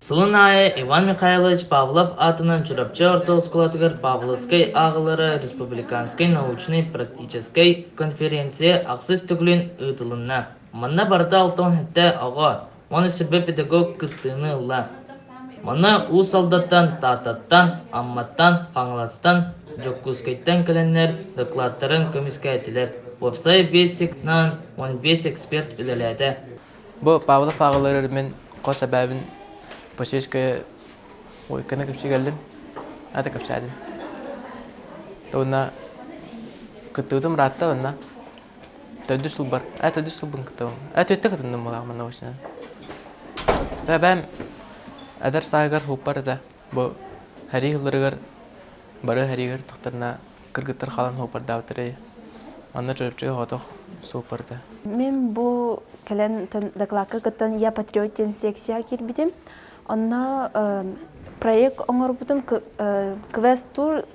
Сылын аайы Иван Михайлович Павлов аатынан Чурапчы орто оскуолатыгар Павловскай ааҕыылара республиканскай научнай-практическай конференция ахсыс төгүлүн ыытылынна. Манна барыта 67 оҕо уонна сүбэ педагог кыттыыны ылла. Манна Уус Алдаттан, Тааттаттан, Амматтан, Хаҥаластан, Дьокуускайтан кэлэннэр докладтарын көмүскээтилэр. Уопсай биэс сектанан 15 эксперт үлэлээтэ. Бу Павлов ааҕыларыгар мин хос эбээбин Посельская ойканы кэпсии кэллим. Ата кэпсээтим. Уонна кыттыбытым ыраатта онно. Төрдүс сылбар. Ээ төрдүс сылбын кыттабын. Ээ түөттэ кытынным буолаах манна осенен. Эбээм эдэр сааһыгар һууппар этэ. Бу сэрии сылларыгар бары сэриигэр тахтарына кыргыттар хаалан һууппардаабыттара. Манна Чурапчыга соҕотох суоппар этэ. Мин бу кэлэн докладка кыттан «Я патриот» диэн секцияҕа киирбитим. Онно проект оҥорбутум квест-тур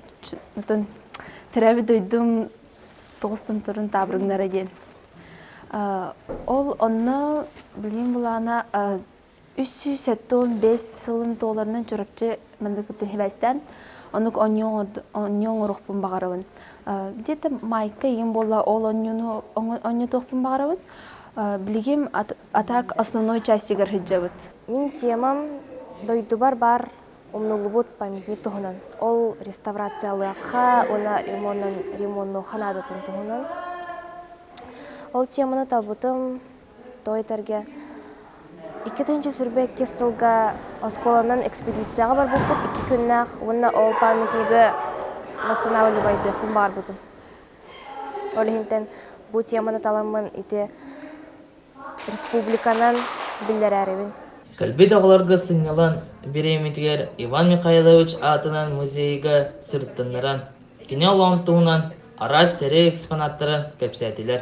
төрөөбүт дойдум тоҕус томторун таабырыҥнара диэн. Ол онно билигин былаана 375 сылын туоларынан Чурапчы маннык сибээстээн оннук оонньуу оҥоруохпун баҕарабын. Где-то майка игин буолла ол оонньууну оонньотуохпун баҕарабын. Билигин атак основной частигар сылдьабыт. Мин темам дойдубар баар умнуллубут памятник туһунан. Ол реставрациялыахха уонна ремоннуохха наадатын туһунан. Ол теманы талбытым той этэргэ 2022 сылга оскуоланан экспедицияҕа барбыппыт икки күннээх уонна ол памятнигы восстанавливайдыахпын баҕарбытым. Ол иһинтэн бу теманы таламмын ити республиканан биллэрээрибин. Кэлбит оҕолорго сынньалаҥ бириэмэтигэр Иван Михайлович аатынан музейга сырыттыннаран, кини олоҕун туһунан араас сэрии экспонаттарын кэпсээтилэр.